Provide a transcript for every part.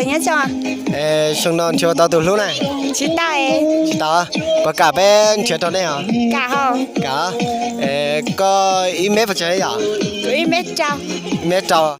Nyob zoo. Xyoo no nrhiav tau tus hlub na? Tsis tau. Tsis tau. Puas kam peb nrhiav rau nej os? Kam. Koj ib mev puas tsawg yom? Ib mev rau.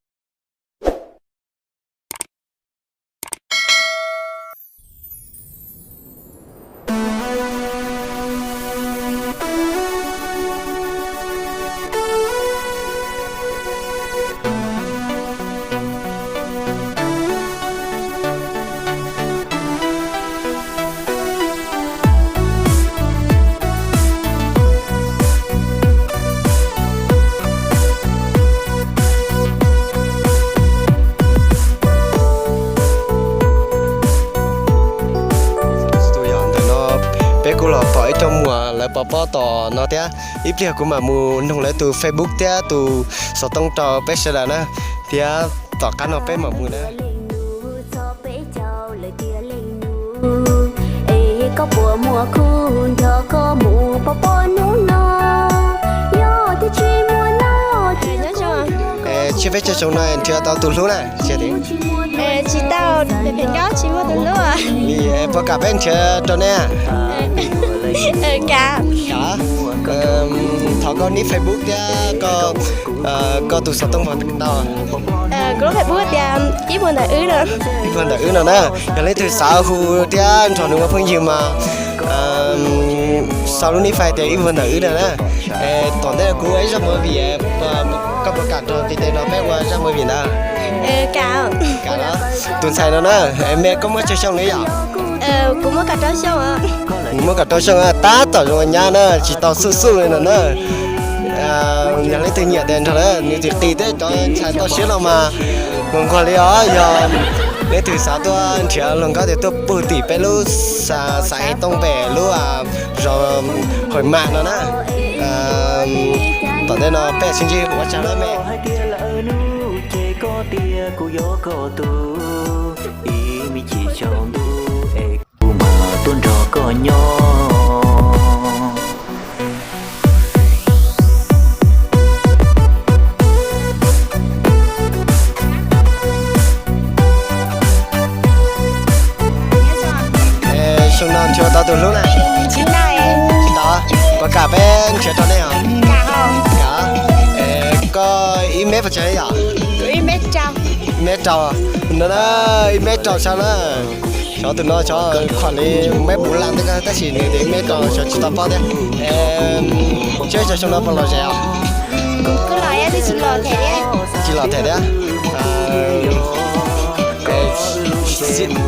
Tus yog ntawm no peb kuj los pom ib co muam lawv pov pob tom no thiab. Ib pliag kuv mam mus noog lawv tus Facebook thiab tus xov tooj rau peb sawv daws na, thiab tom qab no peb mam mus na. Nyob zoo. Tsiab peb caug xyoo no nrhiav tau tus hlub na? Tsis tau, pem pem nkaus tsis muaj tus hlub. Puas kam peb nrhiav rau nej? Kam. Thov koj nick Facebook thiab koj tus xov tooj puas tau? Kuv lub Facebook tias Ib Vuag Ntawm Wb no. Ib Vuag Ntawm Wb no na. Yog leej twg xav hu thiab nrog nws ua phooj ywg mas sau lub nick Face tias Ib Vuag Ntawm Wb no na. Tom ntej kuv ua ib zaj movie, koj puas kam nrog ntiv tes no peb ua zaj movie ntawd? Tus ntxhais no na, me koj muaj tsawg xyoo li yom? Kuv muaj kaum rau xyoo, tab tom zoo nyab na, tsis tau xuj xuj li no na. Yog leej twg nyiam tias nrog na, nws tsis qis thiab, cov ntxhais toj siab no mas nquag nquag li os. Yog leej twg xav tuaj nrhiav hluas nkauj ces tuaj pug tim peb lub xav xav he tooj pem lub zos Hawm Mam no na. Tom ntej no peb sib ntsib ua tsaug na me. Ces koj tias kuv yuav koj tus ib me chim tsaus ntuj es kuv mam tuaj nrog koj nyob. Xyoo no nrhiav tau tus hlub na? Tsis tau. Tsis tau. Puas kam peb nrhiav rau nej os? Kam. Koj ib mev puas tsawg yom? Ib mev rau. No na, ib mev rau xyov na. Xyov tus no xyov khuam li mev puv las ntej ko tab sis nws tias ib mev rau xyov tsis tau paub thiab. Tsiab xyov xyoo no puas lom zem os? Tsis lom them thiab.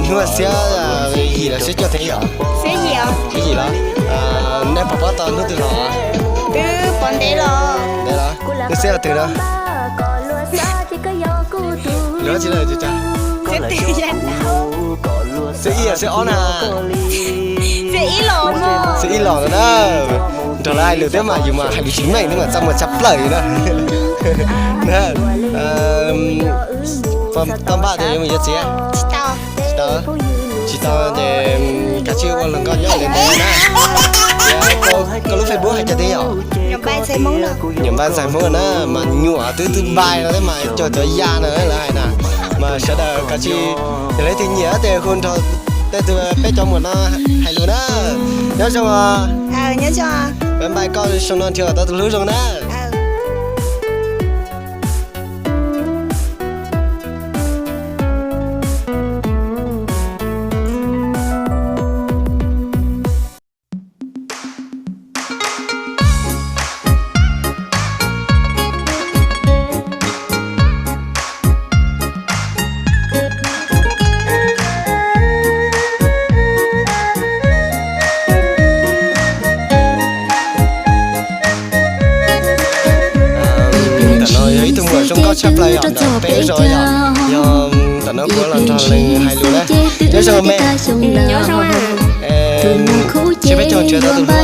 Hnub xiab yim los xiab cuaj teev yom? Xiab yim los? Nej puas paub tau hnub twg los? Twb pom ntev los. Ntev los? Hnub xiab txij no? Xiab ib los xiab ob na? Xiab ib los na. Nrog lawv hais lus thiab mas yus mas hais lus tsis meej thiab mas txaj muag tshaj plaws li na. Tau npaj tias yuav mus yuav txiv? Tsis tau. Tsis tau ces kav tsij ua hluas nkauj nyob li ntawd na. Koj lub Facebook hais tias yog Nyuam Npaj Ntxhais Hmoob na, mas nyuam twb twb npaj no thiab mas cov cov ya no lawv hais na. Mas sawv daws kav tsij, yog leej twg nyiam ces hu nrog tej tus peb cov muam no hais lus na. Nyob zoo os. Nyob zoo. Peb npaj koj xyoo no nrhiav tau tus hlub zoo na. Ntawm no yog ib tug muam zoo nkauj tshaj plaws yom, ntawm peb zos yom. Yog ntawm no kuv los nrog leej hais lus na. Nyob zoo me. Nyob zoo. Tsiab peb caug nrhiav tau tus hlub?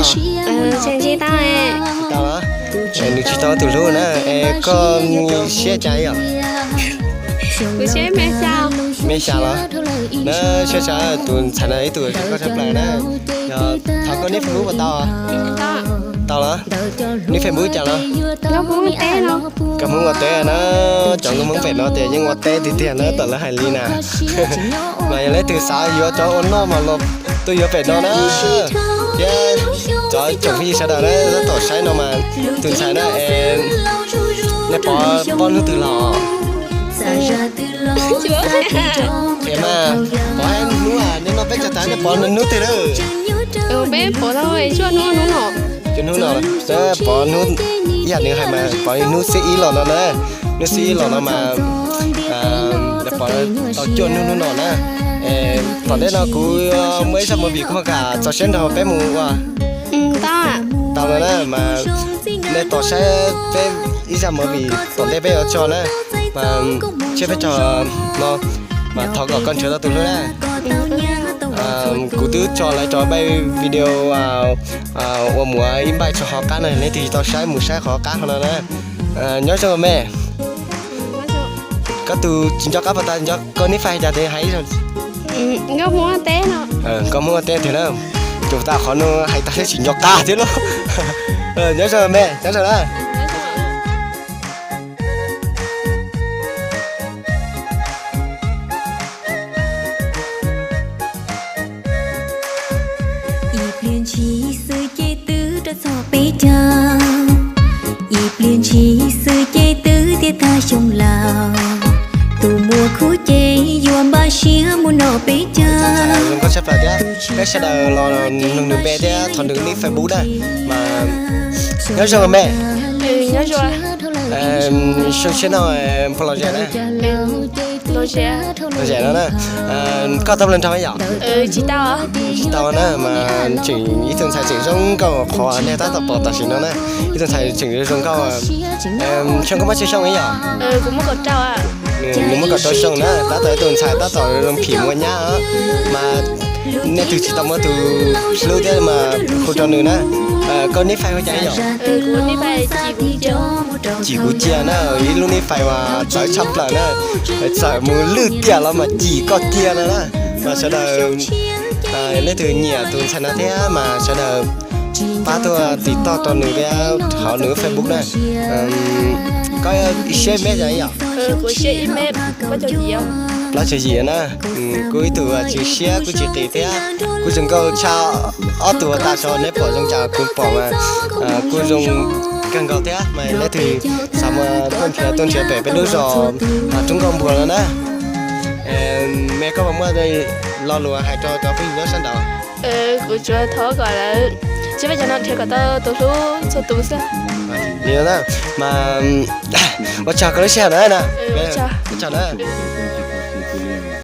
Tsis tau. Nws tsis tau tus hlub na. Es koj siab cas yom? Kuv siab me xya. Xya los? Na, sab sab tus ntxhais no ib tug zoo nkauj tshaj plaws na. Yog thov koj nick Facebook puas tau? Tau los? Nick Facebook cas los? Nkauj Hmoob ua teb na, cov nkauj Hmoob pem no tias yeej ua teb tiag tiag na, tam lawv hais li na. Mas yog leej twg xav yuav cov ua noj mas los tuaj yuav pem no na. Thiab cov tsoom phooj ywg sawv daws na, tab tom saib no mas tus ntxhais na es nej pom poj hnub twg los? Qhia mas, pov hnub, nej noj peb caug tas nej pov hnub twg lawm? Peb pov tau cuaj hnub no. Cuaj hnub no, pov hnub, ib yam nws hais mas pov hnub xiab ib los no na. Hnub xiab ib los no mas pov tau cuaj hnub hnub no na. Tom ntej no kuv muaj ib zaj movie kuv ho kam txaus siab nrog peb mus ua. Tau no na mas nej tos saib peb ib zaj movie tom ntej peb yuav tso na. Mas tsiab peb tso no mas thov kom koj nrhiav tau tus hlub na. Kuv twb tso lawv cov npaij video ua muav ib npaij tso qhov qab no, leej twg tsis tau saib mus saib qhov qab no na. Nyob zoo me. Koj tus tsis nco qab puas tau, nco koj nick Face cas tes hais ib zaug. Nkauj Hmoob ua teb tiag na. Tus tas qhov no hais tag thiab tsis nco qab thiab lauj. Nyob zoo me, nyob zoo na. Ib pliag ntshis xwb ces twb rau txog peb caug. Ib pliag ntshis xwb ces twb tiav tag xyoo laus. Tus muaj khub ces yuav npaj siab mus noj peb caug. Peb sawv daws los nug nws npe thiab thov nws nick Facebook na. Mas nyob zoo me. Nyob zoo. Xyoo tshiab no puas lom zem na? Lom zem no na. Koj tau mus nrog yom? Tsis tau na, mas tseem ib tug ntxhais tseem zoo nkauj qhov nej tab tom pom tam sim no na. Ib tug ntxhais tseem zoo nkauj. Xyoo koj muaj tsawg xyoo yom? Nws muaj kaum rau xyoo na, tab tom ib tug ntxhais tab tom zoo phim ua nyab. Mas nej twg tsis tau muaj tus hlub thiab mas hu rau nws na. Koj nick Face hu cas yom? Cim Kuv Cia na, ib lub nick Face uas txawv tshaj plaws na. Txawm mus lwj tiam los mas Cim Koj Cia no na. Mas sawv daws leej twg nyiam tus ntxhais no thiab mas sawv daws pab tuaj tim toj rau nws thiab hauv nws Facebook na. Koj siab me yom? Plaub caug yim na. Kuv ib tug tsis siab kuj tsis qis thiab, kuj zoo nkauj tshaj ob tug uas tas so neb pom zoo cas kuv pom mas kuj zoo kawg nkaus thiab mas leej twg xav mus tuaj nrhiav tuaj nrhiav pem peb lub zos roob nkauj npua no na. Me koj puas muaj lo lus hais rau cov phooj ywg nyob sab nraud? Kuv tsuas thov kom lawv tsiab peb caug no nrhiav kom tau tus hlub txhua tus xwb. Li no na, mas ua tsaug koj lub sij hawm na. Ua tsaug na.